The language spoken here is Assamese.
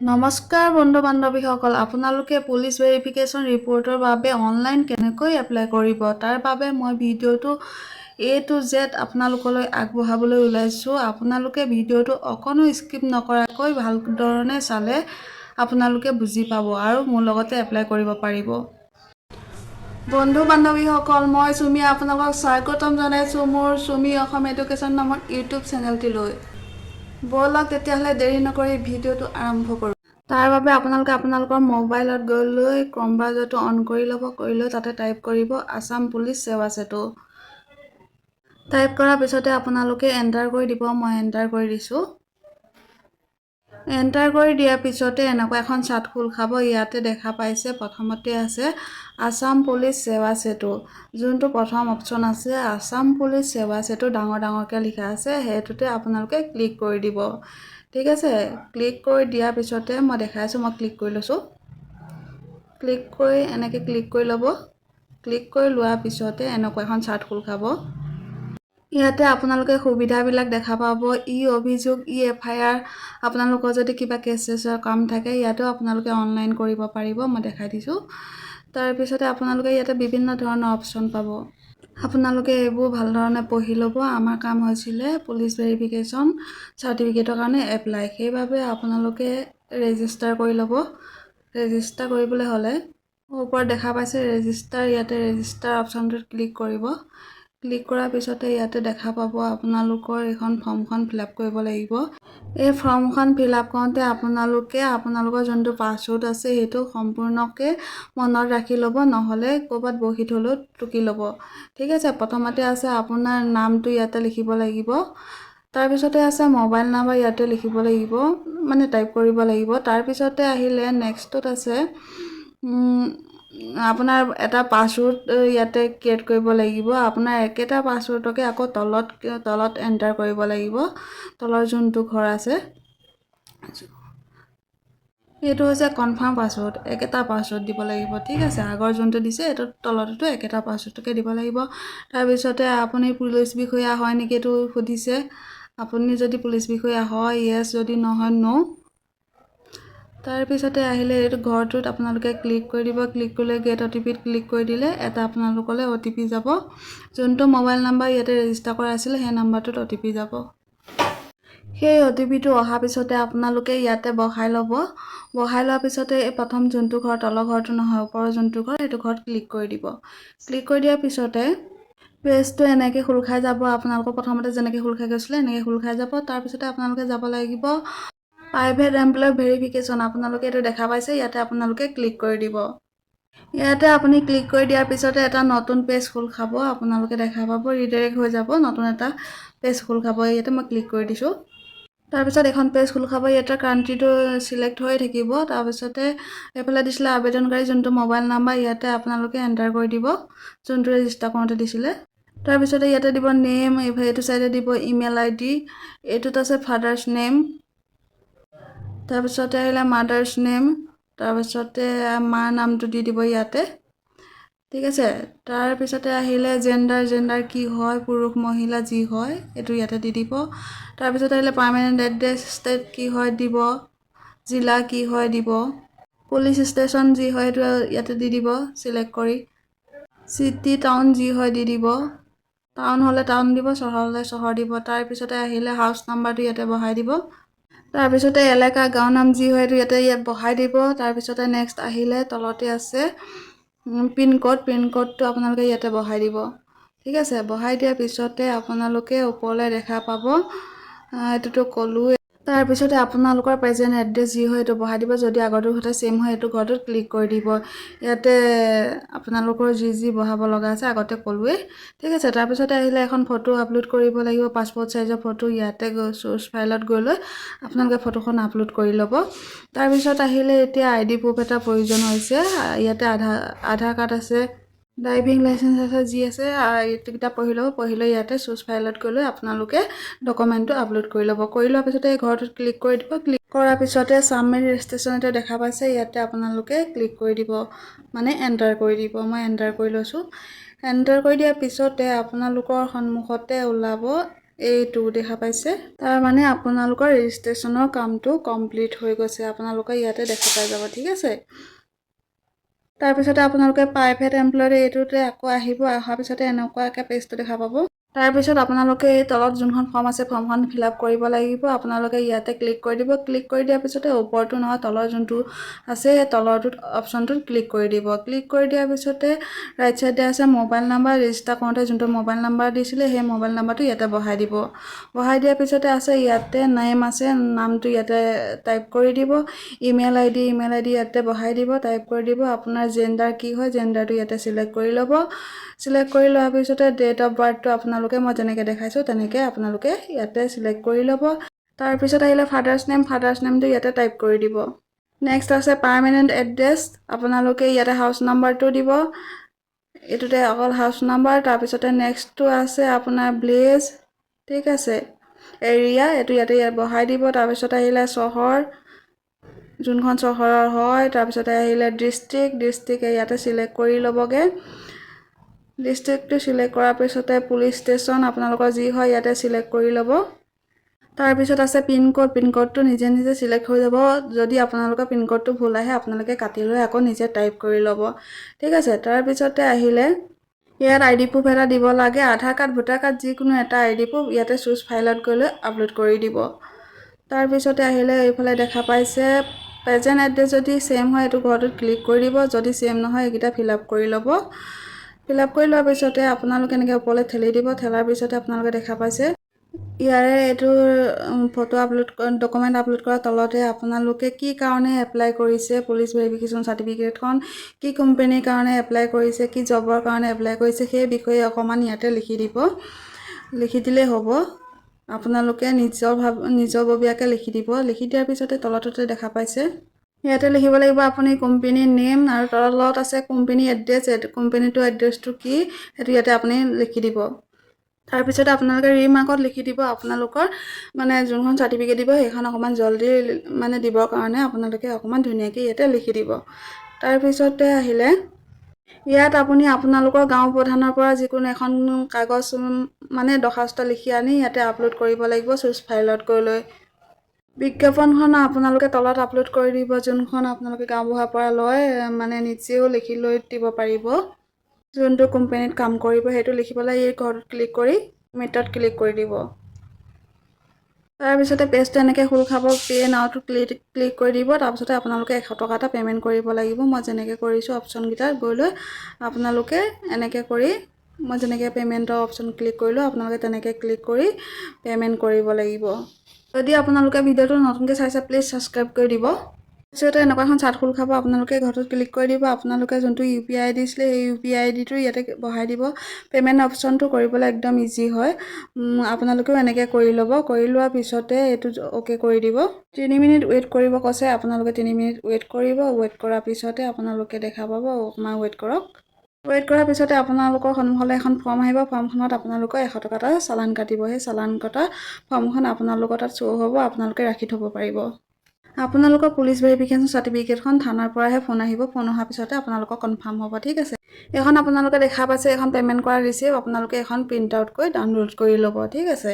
নমস্কাৰ বন্ধু বান্ধৱীসকল, আপোনালোকে পুলিচ ভেৰিফিকেশ্যন ৰিপৰ্টৰ বাবে অনলাইন কেনেকৈ এপ্লাই কৰিব, তাৰ বাবে মই ভিডিঅ'টো এ টু জেড আপোনালোকলৈ আগবঢ়াবলৈ ওলাইছোঁ। আপোনালোকে ভিডিঅ'টো অকণো স্কিপ নকৰাকৈ ভালধৰণে চালে আপোনালোকে বুজি পাব আৰু মোৰ লগতে এপ্লাই কৰিব পাৰিব। বন্ধু বান্ধৱীসকল, মই চুমি আপোনালোকক স্বাগতম জনাইছোঁ মোৰ চুমি অসম এডুকেশ্যন নামৰ ইউটিউব চেনেলটিলৈ। ব'লক তেতিয়াহ'লে, দেৰি নকৰি ভিডিঅ'টো আৰম্ভ কৰোঁ। তাৰ বাবে আপোনালোকে আপোনালোকৰ মোবাইলত গৈ লৈ ক্ৰম ব্ৰাউজাৰটো অন কৰি ল'ব। কৰি লৈ তাতে টাইপ কৰিব আছাম পুলিচ সেৱা সেতু। টাইপ কৰাৰ পিছতে আপোনালোকে এণ্টাৰ কৰি দিব। মই এণ্টাৰ কৰি দিছোঁ। এণ্টাৰ কৰি দিয়াৰ পিছতে এনেকুৱা এখন চাৰ্ট খোল খাব। ইয়াতে দেখা পাইছে, প্ৰথমতে আছে আছাম পুলিচ সেৱা সেতু। যোনটো প্ৰথম অপশ্যন আছে, আছাম পুলিচ সেৱা সেতু ডাঙৰ ডাঙৰকৈ লিখা আছে, সেইটোতে আপোনালোকে ক্লিক কৰি দিব। ঠিক আছে? ক্লিক কৰি দিয়াৰ পিছতে মই দেখাই আছোঁ, মই ক্লিক কৰি লৈছোঁ। ক্লিক কৰি এনেকৈ ক্লিক কৰি ল'ব। ক্লিক কৰি লোৱাৰ পিছতে এনেকুৱা এখন চাৰ্ট খোল খাব। ইয়াতে আপোনালোকে সুবিধাবিলাক দেখা পাব, ই অভিযোগ, ই এফআইআৰ। আপোনালোকৰ যদি কিবা কেছ চেছৰ কাম থাকে, ইয়াতেও আপোনালোকে অনলাইন কৰিব পাৰিব। মই দেখাই দিছোঁ। তাৰপিছতে আপোনালোকে ইয়াতে বিভিন্ন ধৰণৰ অপশ্যন পাব। আপোনালোকে এইবোৰ ভালধৰণে পঢ়ি ল'ব। আমাৰ কাম হৈছিলে পুলিচ ভেৰিফিকেশ্যন চাৰ্টিফিকেটৰ কাৰণে এপ্লাই। সেইবাবে আপোনালোকে ৰেজিষ্টাৰ কৰি ল'ব। ৰেজিষ্টাৰ কৰিবলৈ হ'লে ওপৰত দেখা পাইছে ৰেজিষ্টাৰ, ইয়াতে ৰেজিষ্টাৰ অপশ্যনটোত ক্লিক কৰিব। ক্লিক কৰাৰ পিছতে ইয়াতে দেখা পাব, আপোনালোকৰ এইখন ফৰ্মখন ফিল আপ কৰিব লাগিব। এই ফৰ্মখন ফিল আপ কৰোঁতে আপোনালোকে আপোনালোকৰ যোনটো পাছৱৰ্ড আছে, সেইটো সম্পূৰ্ণকৈ মনত ৰাখি ল'ব, নহ'লে ক'ৰবাত বহীত হ'লেও টুকি ল'ব। ঠিক আছে? প্ৰথমতে আছে আপোনাৰ নামটো, ইয়াতে লিখিব লাগিব। তাৰপিছতে আছে মোবাইল নাম্বাৰ, ইয়াতে লিখিব লাগিব, মানে টাইপ কৰিব লাগিব। তাৰপিছতে আহিলে নেক্সটত আছে আপোনাৰ এটা পাছৱৰ্ড, ইয়াতে ক্ৰিয়েট কৰিব লাগিব। আপোনাৰ একেটা পাছৱৰ্ডকে আকৌ তলত তলত এণ্টাৰ কৰিব লাগিব, তলৰ যোনটো ঘৰ আছে। এইটো হৈছে কনফাৰ্ম পাছৱৰ্ড, একেটা পাছৱৰ্ড দিব লাগিব। ঠিক আছে? আগৰ যোনটো দিছে, এইটো তলতো একেটা পাছৱৰ্ডটোকে দিব লাগিব। তাৰপিছতে আপুনি পুলিচ বিষয়া হয় নেকি, এইটো সুধিছে। আপুনি যদি পুলিচ বিষয়া হয় য়েছ, যদি নহয় ন'। তাৰপিছতে আহিলে এইটো ঘৰটোত আপোনালোকে ক্লিক কৰি দিব। ক্লিক কৰিলে গেট অ'টিপিত ক্লিক কৰি দিলে এটা আপোনালোকলৈ অ'টিপি যাব। যোনটো মোবাইল নাম্বাৰ ইয়াতে ৰেজিষ্টাৰ কৰা আছিলে, সেই নাম্বাৰটোত অ'টিপি যাব। সেই অ'টিপিটো অহাৰ পিছতে আপোনালোকে ইয়াতে বহাই ল'ব। বহাই লোৱাৰ পিছতে এই প্ৰথম যোনটো ঘৰ, তলৰ ঘৰটো নহয়, ওপৰৰ যোনটো ঘৰ, সেইটো ঘৰত ক্লিক কৰি দিব। ক্লিক কৰি দিয়াৰ পিছতে পেজটো এনেকৈ খোল খাই যাব। আপোনালোকৰ প্ৰথমতে যেনেকৈ খোল খাই গৈছিলে, এনেকৈ খোল খাই যাব। তাৰপিছতে আপোনালোকে যাব লাগিব প্ৰাইভেট এমপ্লয় ভেৰিফিকেশ্যন। আপোনালোকে এইটো দেখা পাইছে, ইয়াতে আপোনালোকে ক্লিক কৰি দিব। ইয়াতে আপুনি ক্লিক কৰি দিয়াৰ পিছতে এটা নতুন পেজ খোল খাব। আপোনালোকে দেখা পাব, ৰিডাইৰেক্ট হৈ যাব, নতুন এটা পেজ খোল খাব। ইয়াতে মই ক্লিক কৰি দিছোঁ। তাৰপিছত এখন পেজ খোল খাব। ইয়াতে কাণ্ট্ৰিটো চিলেক্ট হৈ থাকিব। তাৰপিছতে এইফালে দিছিলে আবেদনকাৰী যোনটো মোবাইল নাম্বাৰ, ইয়াতে আপোনালোকে এণ্টাৰ কৰি দিব, যোনটো ৰেজিষ্টাৰ কৰোঁতে দিছিলে। তাৰপিছতে ইয়াতে দিব নেম, এইটো চাইডে দিব ইমেইল আইডি, এইটোত আছে ফাদাৰ্ছ নেম, তাৰপিছতে আহিলে মাদাৰ্ছ নেম, তাৰপিছতে মাৰ নামটো দি দিব ইয়াতে। ঠিক আছে? তাৰপিছতে আহিলে জেণ্ডাৰ। জেণ্ডাৰ কি হয়, পুৰুষ মহিলা যি হয়, এইটো ইয়াতে দি দিব। তাৰপিছত আহিলে পাৰ্মানেণ্ট এড্ৰেছ, ষ্টেট কি হয় দিব, জিলা কি হয় দিব, পুলিচ ষ্টেচন যি হয় সেইটো ইয়াতে দি দিব চিলেক্ট কৰি, চিটি টাউন যি হয় দি দিব। টাউন হ'লে টাউন দিব, চহৰ হ'লে চহৰ দিব। তাৰপিছতে আহিলে হাউচ নাম্বাৰটো ইয়াতে বহাই দিব। তাৰপিছতে এলেকা, গাঁও নাম যি হয়, সেইটো ইয়াতে ইয়াত বহাই দিব। তাৰপিছতে নেক্সট আহিলে তলতে আছে পিনক'ড। পিনক'ডটো আপোনালোকে ইয়াতে বহাই দিব। ঠিক আছে? বহাই দিয়াৰ পিছতে আপোনালোকে ওপৰলৈ দেখা পাব, এইটোতো ক'লোৱে। তাৰপিছতে আপোনালোকৰ প্ৰেজেণ্ট এড্ৰেছ যি হয়, সেইটো বহাই দিব। যদি আগৰটোৰ সৈতে ছেইম হয়, এইটো ঘৰটোত ক্লিক কৰি দিব। ইয়াতে আপোনালোকৰ যি যি বহাব লগা আছে, আগতে ক'লোৱেই। ঠিক আছে? তাৰপিছতে আহিলে এখন ফটো আপলোড কৰিব লাগিব, পাছপৰ্ট চাইজৰ ফটো। ইয়াতে গৈ চ'ৰ্চ ফাইলত গৈ লৈ আপোনালোকে ফটোখন আপলোড কৰি ল'ব। তাৰপিছত আহিলে এতিয়া আইডি প্ৰুফ এটা প্ৰয়োজন হৈছে। ইয়াতে আধাৰ কাৰ্ড আছে, ড্ৰাইভিং লাইচেঞ্চ আছে, যি আছে এইকেইটা পঢ়ি ল'ব। পঢ়ি লৈ ইয়াতে চুজ ফাইলত গৈ লৈ আপোনালোকে ডকুমেণ্টটো আপলোড কৰি ল'ব। কৰি লোৱাৰ পিছতে এই ঘৰটোত ক্লিক কৰি দিব। ক্লিক কৰাৰ পিছতে ছাবমিট ৰেজিষ্ট্ৰেশ্যন এটা দেখা পাইছে, ইয়াতে আপোনালোকে ক্লিক কৰি দিব, মানে এণ্টাৰ কৰি দিব। মই এণ্টাৰ কৰি লৈছোঁ। এণ্টাৰ কৰি দিয়াৰ পিছতে আপোনালোকৰ সন্মুখতে ওলাব এইটো দেখা পাইছে। তাৰ মানে আপোনালোকৰ ৰেজিষ্ট্ৰেশ্যনৰ কামটো কমপ্লিট হৈ গৈছে, আপোনালোকে ইয়াতে দেখা পাই যাব, ঠিক আছে। তাৰপিছতে আপোনালোকে প্ৰাইভেট এমপ্লয়ী এইটোতে আকৌ আহিব। অহাৰ পিছতে এনেকুৱাকৈ পেজটো দেখা পাব। তাৰপিছত আপোনালোকে এই তলত যোনখন ফৰ্ম আছে, ফৰ্মখন ফিল আপ কৰিব লাগিব। আপোনালোকে ইয়াতে ক্লিক কৰি দিব। ক্লিক কৰি দিয়াৰ পিছতে ওপৰটো নহয়, তলৰ যোনটো আছে, সেই তলৰটোত অপশ্যনটোত ক্লিক কৰি দিব। ক্লিক কৰি দিয়াৰ পিছতে ৰাইট চাইডে আছে মোবাইল নাম্বাৰ। ৰেজিষ্টাৰ কৰোঁতে যোনটো মোবাইল নাম্বাৰ দিছিলে, সেই মোবাইল নাম্বাৰটো ইয়াতে বহাই দিব। বহাই দিয়াৰ পিছতে আছে ইয়াতে নেম আছে, নামটো ইয়াতে টাইপ কৰি দিব। ইমেইল আই ডি ইয়াতে বহাই দিব, টাইপ কৰি দিব। আপোনাৰ জেণ্ডাৰ কি হয়, জেণ্ডাৰটো ইয়াতে চিলেক্ট কৰি ল'ব। চিলেক্ট কৰি লোৱাৰ পিছতে ডেট অফ বাৰ্থটো আপোনালোকে মই যেনেকৈ দেখাইছোঁ, তেনেকৈ আপোনালোকে ইয়াতে চিলেক্ট কৰি ল'ব। তাৰপিছত আহিলে ফাদাৰ্ছ নেম। ফাদাৰ্ছ নেমটো ইয়াতে টাইপ কৰি দিব। নেক্সট আছে পাৰ্মানেণ্ট এড্ৰেছ। আপোনালোকে ইয়াতে হাউচ নাম্বাৰটো দিব, এইটোতে অকল হাউচ নাম্বাৰ। তাৰপিছতে নেক্সটটো আছে আপোনাৰ ভিলেজ, ঠিক আছে, এৰিয়া, এইটো ইয়াতে ইয়াত বহাই দিব। তাৰপিছত আহিলে চহৰ, যোনখন চহৰৰ হয়। তাৰপিছতে আহিলে ডিষ্ট্ৰিক্ট। ডিষ্ট্ৰিক্ট ইয়াতে চিলেক্ট কৰি ল'বগৈ। ডিষ্ট্ৰিক্টটো চিলেক্ট কৰাৰ পিছতে পুলিচ ষ্টেচন আপোনালোকৰ যি হয়, ইয়াতে চিলেক্ট কৰি ল'ব। তাৰপিছত আছে পিনক'ড। পিনক'ডটো নিজে নিজে চিলেক্ট হৈ যাব। যদি আপোনালোকৰ পিনক'ডটো ভুল আহে, আপোনালোকে কাটি লৈ আকৌ নিজে টাইপ কৰি ল'ব, ঠিক আছে। তাৰপিছতে আহিলে ইয়াত আই ডি প্ৰুফ এটা দিব লাগে। আধাৰ কাৰ্ড, ভোটাৰ কাৰ্ড, যিকোনো এটা আই ডি প্ৰুফ ইয়াতে চুজ ফাইলত গৈ লৈ আপলোড কৰি দিব। তাৰপিছতে আহিলে এইফালে দেখা পাইছে প্ৰেজেণ্ট এড্ৰেছ। যদি ছেইম হয়, এইটো ঘৰটোত ক্লিক কৰি দিব। যদি ছেইম নহয়, এইকেইটা ফিল আপ কৰি ল'ব। ফিল আপ কৰি লোৱাৰ পিছতে আপোনালোকে এনেকৈ ওপৰলৈ ঠেলি দিব। ঠেলাৰ পিছতে আপোনালোকে দেখা পাইছে ইয়াৰে এইটো ফটো আপলোড, ডকুমেণ্ট আপলোড কৰাৰ তলতে আপোনালোকে কি কাৰণে এপ্লাই কৰিছে, পুলিচ ভেৰিফিকেশ্যন চাৰ্টিফিকেটখন কি কোম্পেনীৰ কাৰণে এপ্লাই কৰিছে, কি জবৰ কাৰণে এপ্লাই কৰিছে, সেই বিষয়ে অকণমান ইয়াতে লিখি দিব। লিখি দিলেই হ'ব। আপোনালোকে নিজৰ ভাৱ নিজৰববীয়াকৈ লিখি দিব। লিখি দিয়াৰ পিছতে তলটোতে দেখা পাইছে, ইয়াতে লিখিব লাগিব আপুনি কোম্পেনীৰ নেম আৰু তলত আছে কোম্পেনী এড্ৰেছ। কোম্পেনীটোৰ এড্ৰেছটো কি, সেইটো ইয়াতে আপুনি লিখি দিব। তাৰপিছতে আপোনালোকে ৰিমাৰ্কত লিখি দিব, আপোনালোকৰ মানে যোনখন চাৰ্টিফিকেট দিব, সেইখন অকণমান জল্দি মানে দিবৰ কাৰণে আপোনালোকে অকণমান ধুনীয়াকৈ ইয়াতে লিখি দিব। তাৰপিছতে আহিলে ইয়াত আপুনি আপোনালোকৰ গাঁও প্ৰধানৰ পৰা যিকোনো এখন কাগজ মানে দৰ্খাস্ত লিখি আনি ইয়াতে আপলোড কৰিব লাগিব চুজ ফাইলত গৈ লৈ। বিজ্ঞাপনখন আপোনালোকে তলত আপলোড কৰি দিব, যোনখন আপোনালোকে গাঁওবুঢ়াৰ পৰা লয়, মানে নিজেও লিখি লৈ দিব পাৰিব। যোনটো কোম্পানীত কাম কৰিব, সেইটো লিখি পেলাই এই ঘৰত ক্লিক কৰি মেটত ক্লিক কৰি দিব। তাৰপিছতে পেজটো এনেকৈ খোল খাব। পে' নাওটো ক্লিক ক্লিক কৰি দিব। তাৰপিছতে আপোনালোকে 100 টকা এটা পে'মেণ্ট কৰিব লাগিব। মই যেনেকৈ কৰিছোঁ, অপশ্যনকেইটাত গৈ লৈ আপোনালোকে এনেকৈ কৰি, মই যেনেকৈ পে'মেণ্টৰ অপশ্যন ক্লিক কৰিলোঁ, আপোনালোকে তেনেকৈ ক্লিক কৰি পে'মেণ্ট কৰিব লাগিব। যদি আপোনালোকে ভিডিঅ'টো নতুনকৈ চাইছে, প্লিজ ছাবস্ক্ৰাইব কৰি দিব। পিছতে এনেকুৱা এখন চাৰ্ট খোল খাব। আপোনালোকে ঘৰটোত ক্লিক কৰি দিব। আপোনালোকে যোনটো ইউ পি আই দিছিলে, সেই ইউ পি আই ডিটো ইয়াতে বহাই দিব। পে'মেণ্ট অপশ্যনটো কৰিবলৈ একদম ইজি হয়। আপোনালোকেও এনেকৈ কৰি ল'ব। কৰি লোৱাৰ পিছতে এইটো অ'কে কৰি দিব। 3 মিনিট ৱেইট কৰিব কৈছে। আপোনালোকে 3 মিনিট ৱেইট কৰিব। ৱেইট কৰাৰ পিছতে আপোনালোকে দেখা পাব। অকণমান ৱেইট কৰক। ৱেইট কৰাৰ পিছতে আপোনালোকৰ সন্মুখলৈ এখন ফৰ্ম আহিব। ফৰ্মখনত আপোনালোকৰ 100 টকা এটা চালান কাটিব। সেই চালান কটা ফৰ্মখন আপোনালোকৰ তাত শ্ব' হ'ব, আপোনালোকে ৰাখি থ'ব পাৰিব। আপোনালোকৰ পুলিচ ভেৰিফিকেশ্যন চাৰ্টিফিকেটখন থানাৰ পৰাহে ফোন আহিব। ফোন অহাৰ পিছতে আপোনালোকৰ কনফাৰ্ম হ'ব, ঠিক আছে। এইখন আপোনালোকে দেখা পাইছে, এখন পে'মেণ্ট কৰা ৰিচিপ্ট। আপোনালোকে এখন প্ৰিণ্ট আউট কৰি ডাউনলোড কৰি ল'ব, ঠিক আছে।